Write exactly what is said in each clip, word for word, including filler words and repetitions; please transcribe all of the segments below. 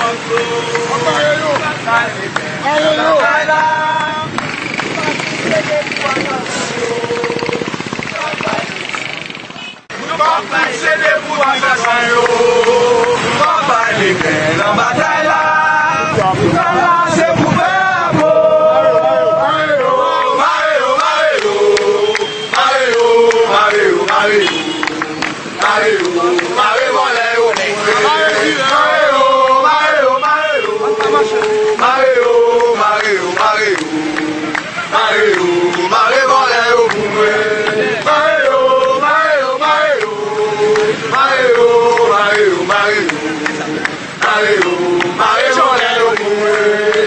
Nou p ap lage depi w pa ka jwenn yo. Nou p ap bay legen nan batay la. Batay la se pou pèp ou. Mare yo, mare yo, mare yo. Mare yo, mare yo, mare yo. Mare yo, mare vòlè yo pou mwen. Mare yo, mare yo, mare yo. Mare yo, mare yo, mare yo. Mare yo, mare vòlè yo pou mwen. Mare yo, mare yo, mare yo. Mare yo, mare yo, mare yo. Mare yo, mare vòlè yo pou mwen.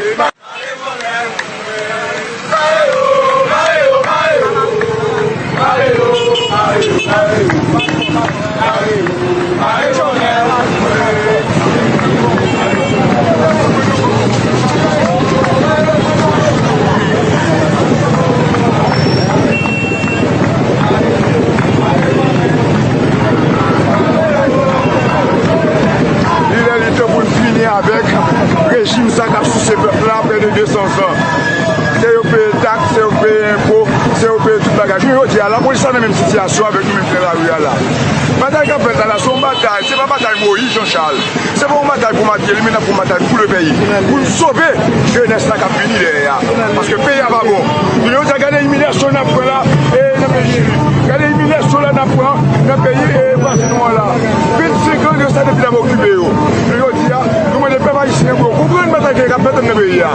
Li lè li tan pou n fini avèk rejim sa k ap souse pèp la prè de de san zan. Se yo peye taks, se yo peye enpo, se yo peye tout bagay. Jounen jodi a, lapolis la nan menm sitiyasyon avèk nou menm nan lari a la. Batay k ap fèt la, la, se yon batay, se pa batay Moyiz Jan Chal. Se pa yon batay pou Mateli, men n ap yon batay pou le peyi. Pou n sove jenès la k ap vini dèyè a. Paske peyi a pa bon. Jounen jodi a, gade imilyasyon n ap pran la, e nan peyi Chili. Gade imilyasyon la n ap pran nan peyi, e, vwazen nou an la. Vennsenk an, yo sa depi n ap okipe yo. Jounen jodi a, nou mande pèp ayisyen pou yo konprann batay k ap fèt anndan peyi a.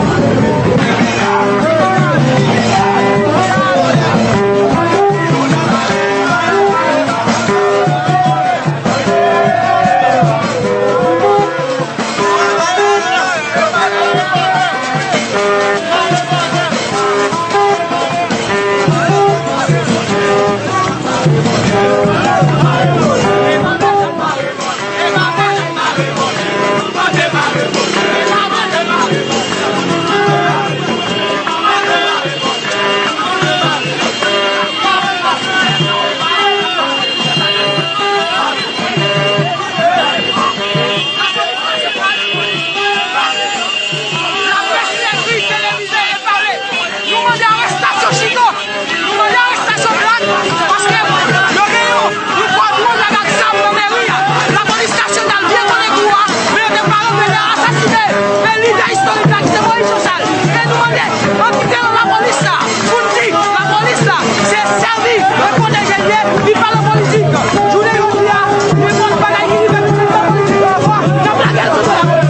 Laprès ekri, televize e pale. Nou mande arestasyon Chito. Nou mande arestasyon Black. Paske yo gen yon, yon kwadwon avèk zam nan meri a. Lapolis nasyonal byen konnen kou a, men yo te pa rantre nan asasinen. Men lidè istorik la ki se Moyiz Jan Chal. E nou mande, antre nan lapolis la. Pou n di, lapolis la, se sèvi e pwoteje l ye, li pa nan politik. Jounen jodi a, nenpòt bagay ki rive pitit nan politik yo ankò, n ap lage l sou do lapolis.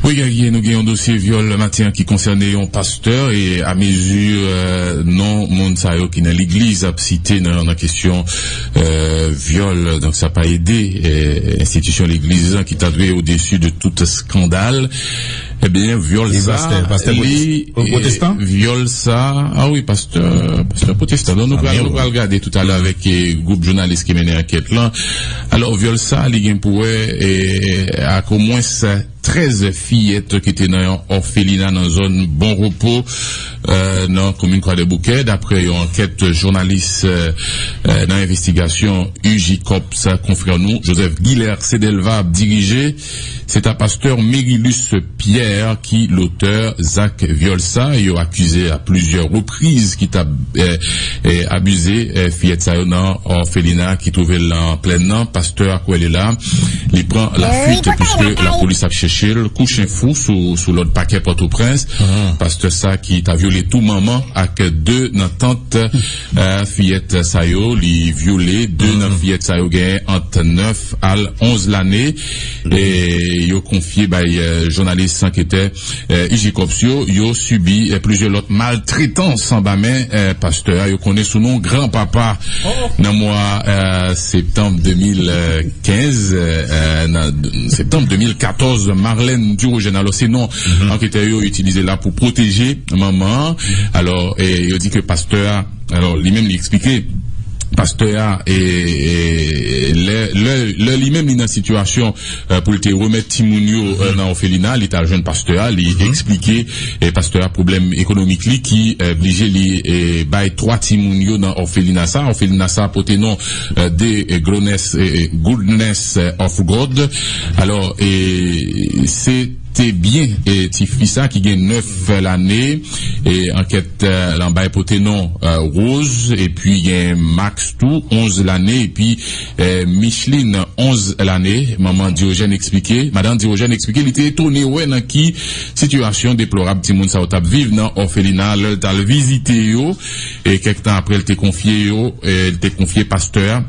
Wi, Guerrier, nou gen yon dosye vyòl maten an ki konsène yon pastè, e amezi, euh, non moun sa yo ki nan legliz ap site nan, nan kesyon, euh, vyòl, donk sa pa ede, euh, enstitisyon legliz lan ki ta dwe odesi de tout eskandal. Ebyen, vyòl sa, pastè, pastè li, pwotestan? Vyòl sa, a wi, pastè, pastè pwotestan. Donk, nou pral, nou pral gade toutalè avèk, eh, gwoup jounalis ki mennen ankèt lan. Alò, vyòl sa, li gen pou wè, eh, ak omwens trèz fiyèt ki te nan yon òfelina nan zòn Bon Repo, eh, nan komin Kwadèboukè, daprè yon ankèt jounalis, eh, eh, nan envestigasyon U J Cops, konfrè nou, Joseph Guilert Cedelva ap dirije. Se ta pastè Merilus Pierre ki lotè zak vyòl sa. Yo akize a plizyè repriz ki t ap, eh, eh, abize, eh, fiyèt sa yo nan òfelina ki twouve l nan Plèn nan. Pastè a kwè li la. Li pran lafuit piske lapolis ap chèche l kou chen fou sou, sou lòd pakè Pòtoprens. Pastè sa ki ta vyole tou manman ak de nan tant, eh, fiyèt sa yo, li vyole de nan fiyèt sa yo genyen ant nèf al onz lane. E yo konfye bay, eh, jounalis anketè, eh, I G Cops yo, yo sibi, eh, plizyè lòt maltretans anba men, eh, pastè a, yo konnen sou non Gran Papa. Nan mwa, eh, septanm de mil kenz, eh, nan septanm de mil katòz, Marlène Durogène, alò se non anketè yo itilize la pou pwoteje manman an. Alò, eh, yo di ke pastè a, alò, li menm li eksplike, pastè a, eh, eh, lè, lè, lè li menm li nan sitiyasyon, eh, pou l te remèt timoun yo, eh, nan òfelina, li t al jwenn pastè a, li eksplike, eh, pastè a pwoblèm ekonomik li ki, eh, blije li, eh, bay twa timoun yo nan òfelina sa. Òfelina sa pote non, eh, de, eh, Goodness, eh, eh, Goodness, eh, of God. Alò, eh, se te byen, eh, ti fi sa ki gen nèf lane, eh, ankèt, eh, lan bay pote non, eh, Rose, epi gen Max tou, onz lane, epi, eh, Micheline, onz lane. Manman Diogène eksplike, madan Diogène eksplike, li te etone wè nan ki sitiyasyon deplorab timoun sa yo t ap viv nan òfelina lè l t al vizite yo, e kèk tan apre l te konfye yo, eh, l te konfye pastè a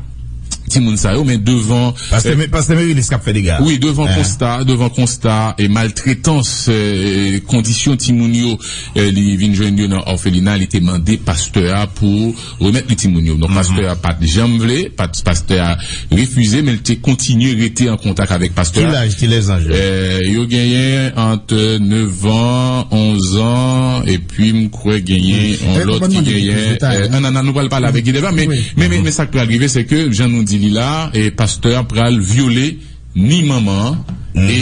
timoun sa yo, men devan, pastè, eh, Me- pastè Merilis k ap fè dega. Wi, devan konsta, devan konsta e maltretans, eh, kondisyon timoun yo, eh, li vin jwenn yo nan òfelina, li te mande pastè a pou remèt li timoun yo. Donk, pastè a pa t janm vle, pa t- pastè a refize, men li te kontinye rete an kontak avèk pastè a. Ki laj, ki lèzanj yo? Eh, yo genyen ant nèf an, onz an, epi m kwè genyen yon lòt ki genyen, eh, an, an, an, nou pral pale avèk Guy Delva, men, men, men, men sa k pral rive, se ke, jan nou di li la, e pastè a pral vyole ni manman an, e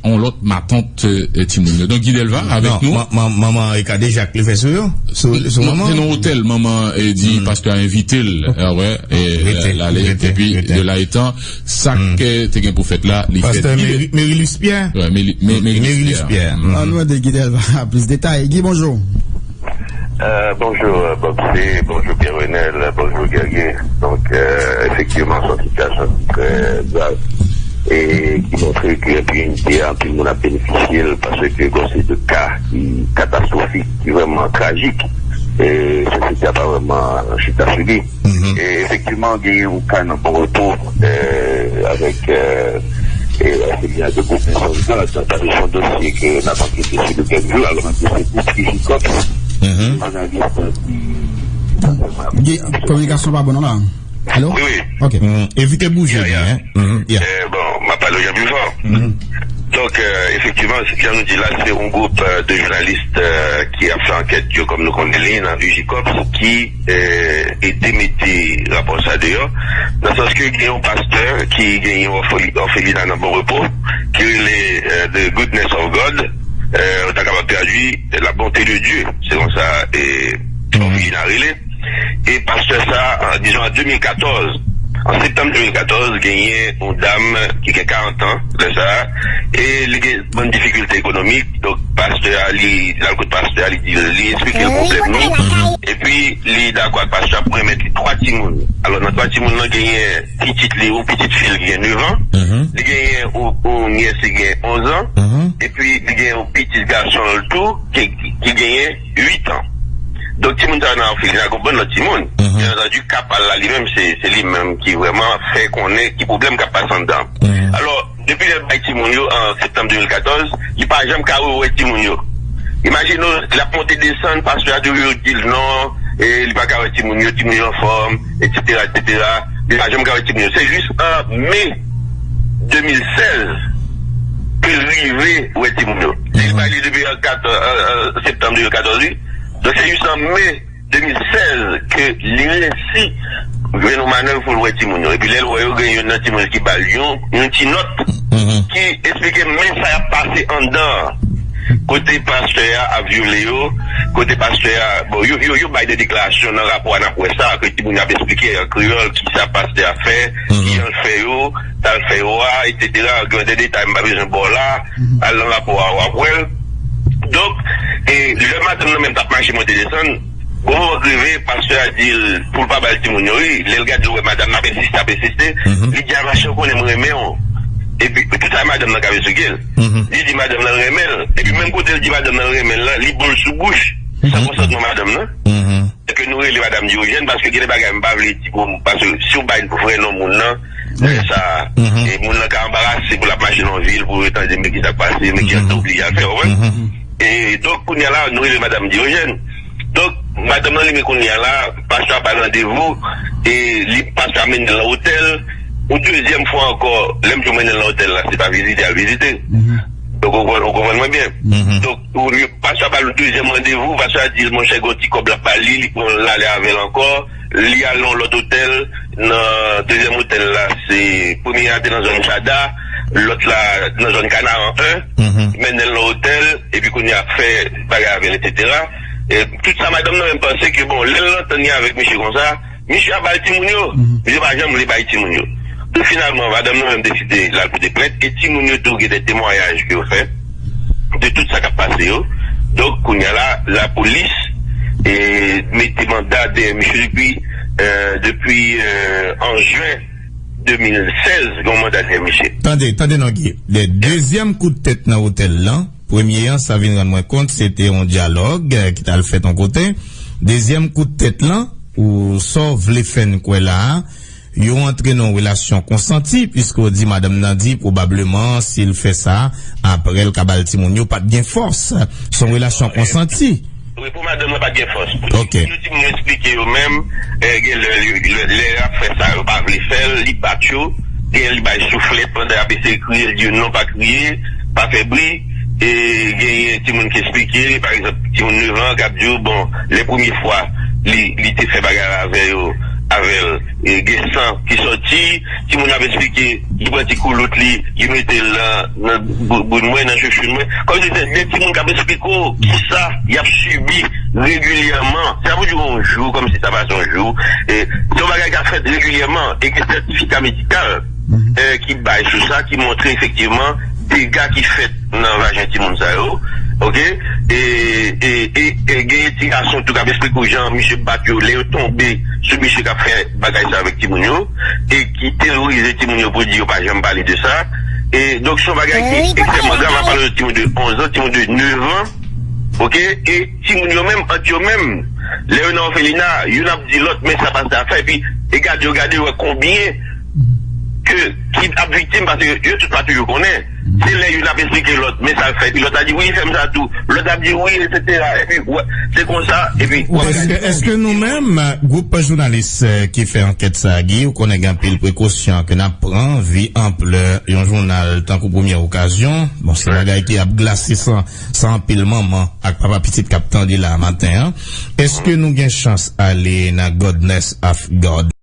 yon lòt matant, eh, timoun yo. Donk, Guy Delva avèk nou. Non, man- man- manman an e kadejak li fè sou yo, sou, sou manman an. Se nan otèl, manman an, eh, di pastè a envite l, ah wè, e, eh, l ale, epi de la etan, sa k te gen pou fèt la, li fèt. Pastè Meri- Merilus Pierre. Wè, Meri- Me- Merilus Pierre. An nou mande Guy Delva plis detay. Guy, bonjou. Euh, bonjou, euh, Bob C, bonjou, Pierre Renel, bonjou, Guerrier. Donk, euh, efektivman, se yon sitiyasyon ki trè grav e ki montre ke enpinite a, anpil moun ap benefisye l, paske gen yon seri de ka ki katastwofik, ki vrèman trajik. E sosyete a pa vrèman chita sou li. E efektivman, gen yon ka nan Bon Repo, euh, avèk, euh, e, Sylvia de Goup, sa se yon dosye ke n ap ankete sou li kèk jou, alò, se group I G Cops, jounalis ki Gen- kominikasyon pa bon non la. Alo? Wi, wi. Ok. Evite bouje byen, hein. Eh, bon, m ap pale w jan pi fò. Donk, euh, efektivman, jan nou di la, se yon gwoup, euh, de jounalis, euh, ki ap fè ankèt yo, kòm nou konnen li, nan I G Cops, ki, euh, ede mete rapò sa deyò. Nan sans ke gen yon pastè ki gen yon òfeli- òfelina nan Bon Repo, ki rele, euh, The Goodness of God, euh, ou ta kapab tradui La bonté de Dieu, se konsa, e, òfelina rele. E pastè sa, an, dizon, an de mil katòz, an septanm de mil katòz, genyen yon dam ki gen karant an, lè sa a, e li gen bann difikilte ekonomik. Donk, pastè a, li, l al kot pastè a, li di, li eksplike l pwoblèm li. Epi, li dakò ak pastè a pou remèt li twa timoun. Alò, nan twa timoun nan, genyen pitit li, yon pitit fi l ki gen nèf an. Li genyen yon, yon nyès ki gen onz an. Epi, li gen yon pitit gason l tou, ki, ki genyen uit an. Donk, timoun sa yo nan òfelina, gon bann lòt timoun. Byen antandi, ka pa l la, li menm, se, se li menm ki vrèman fè konnen ki pwoblèm k ap pase anndan. Alò, depi lè l bay timoun yo, an septanm de mil katòz, li pa janm ka rewè timoun yo. Imajine w, l ap monte desann, pastè a toujou di l non, e li pa ka wè timoun yo, timoun yo anfòm, etsetera, etsetera. Li pa janm ka wè timoun yo. Se jis an me de mil sèz ke l rive wè timoun yo. Li bay li depi an kat, an, an septanm de mil katòz, wi. Donk, se jis an me de mil sèz ke li resi jwenn yon manèv pou l wè timoun yo. Epi lè l wè yo, gen youn nan timoun ki ba l yon, yon ti nòt ki eksplike men sa y ap pase anndan an. Kote pastè a ap vyole yo, kote pastè a, bon, yo, yo, yo bay de deklarasyon nan rapò a, n ap wè sa, ke timoun yo ap eksplike an kreyòl kisa pastè a fè, kijan l fè yo, sa l fè yo a, etsetera. Gen de detay m pa bezwen ba w la, al nan rapò a, w ap wè l. Donk, e, lè madanm nan menm t ap mache monte desann, gon moman k rive, pastè a di l pou l pa ba l timoun yo, wi. Lè l gade l wè madanm nan ap ensiste, ap ensiste, li di, "A, mache, ou konnen m renmen w." Epi, tout sa madanm nan k ap esplike l. Li di madanm nan l renmen l. Epi, menm kote l di madanm nan l renmen l lan, li bon l sou bouch. san konsantman madanm nan. Ke nou rele madanm Diyojèn, paske gen de bagay m pa vle di pou, paske si w bay vrè non moun nan, lè sa, e moun nan ka anbarase pou l ap mache nan vil, pou l tande men ki sa k pase, men ki an oblije al fè, w konprann? E donk, kounye a la, nou rele madanm Diyojèn. Donk, madanm nan li menm kounye a la, pastè a ba l randevou, e li, pastè a mennen l nan otèl, yon dezyèm fwa ankò, lè m di w mennen l nan otèl la, se pa vizite, al vizite. Donk, ou konprann, ou konprann mwen byen. Donk, ou, li, pastè a ba l yon dezyèm randevou, pastè a di l, monchè, gen yon ti kòb l ap ba li, li pran l ale avè l ankò, li al nan yon lòt otèl, nan dezyèm otèl la, se premye a te nan zòn Chada, lòt la nan zòn Kanaran en, mennen l nan otèl, epi kounye a fè bagay avè l, etsetera. E tout sa, madanm nan menm panse ke, bon, lè l antann li avèk misye konsa, misye ap ba l timoun yo. Misye pa janm vle bay timoun yo. Donk, finalman, madanm nan menm deside l al pote plent, e timoun yo tou gen de temwayaj ke yo fè de tout sa k ap pase yo. Donk, kounye a la, lapolis, e, mete manda dèyè misye depi, e, depi, e, an jen de mil sèz, gen yon manda dèyè misye. Tande, tande non, Guy. De, dezyèm kout tèt nan otèl lan, premye an, sa vin rann mwen kont, se te yon dyalòg, e, ki t al fèt yon kote. Dezyèm kout tèt lan, ou sa w vle fè n kwè la a, yo antre nan yon relasyon konsanti, piske w di madanm nan di, pwobableman, si l fè sa, apre l ka ba l timoun yo, pa t gen fòs. Se yon relasyon konsanti. Wi, pou madanm nan pa t gen fòs. Ok. Yo di moun eksplike yo menm, e, gen lè, lè, lè, lè y ap fè sa, yo pa vle fè l, li bat yo, gen lè li bay souflèt pandan y ap eseye kriye, l di yo non, pa kriye, pa fè bri, e genyen timoun ki eksplike, pa egzanp, timoun nèf an k ap di w, bon, lè premye fwa li, li te fè bagay avè yo, avè l, e gen san ki sòti, timoun ap eksplike, li pran ti koulout li, li mete l nan, nan bou-, bout mwen, nan chouchoun mwen. Kòmsi se de timoun k ap eksplike w kisa y ap sibi regilyèman. Sa vle di yon jou, kòmsi sa pase yon jou. E, se yon bagay k ap fèt regilyèman, e gen sètifika medikal, e, ki bay sou sa, ki montre efektivman dega ki fèt nan vajen timoun sa yo, ok? E, e, e, e genyen ti gason tou k ap eksplike w jan misye bat yo lè yo tonbe sou misye k ap fè bagay sa avèk timoun yo, e ki teworize timoun yo pou di yo pa janm pale de sa. E donk, se yon bagay ki ekstrèmman grav, m ap pale de timoun de onz an, timoun de nèf an, ok? E timoun yo menm, ant yo menm, lè yo nan òfelina, youn ap di lòt, men sa pa sa fè, epi, e gade yo, gade yo, wè konbyen ke, ki ap viktim, paske yo tout pa toujou konnen. Se lè youn ap eksplike lòt, men sa l fè, epi lòt la di, "Wi, fè m sa tou." Lòt ap di, "Wi, etsetera." Epi, wè, se konsa, epi, wè. Èske, èske nou menm, gwoup jounalis, e, ki fè ankèt sa a, Guy, ou konnen gen anpil prekosyon ke n ap pran, vi anplè yon jounal tankou Premye Okazyon, bon, se bagay ki ap glase san, san anpil manman ak papa pitit k ap tande la maten an. Èske nou gen chans ale nan Goodness of God?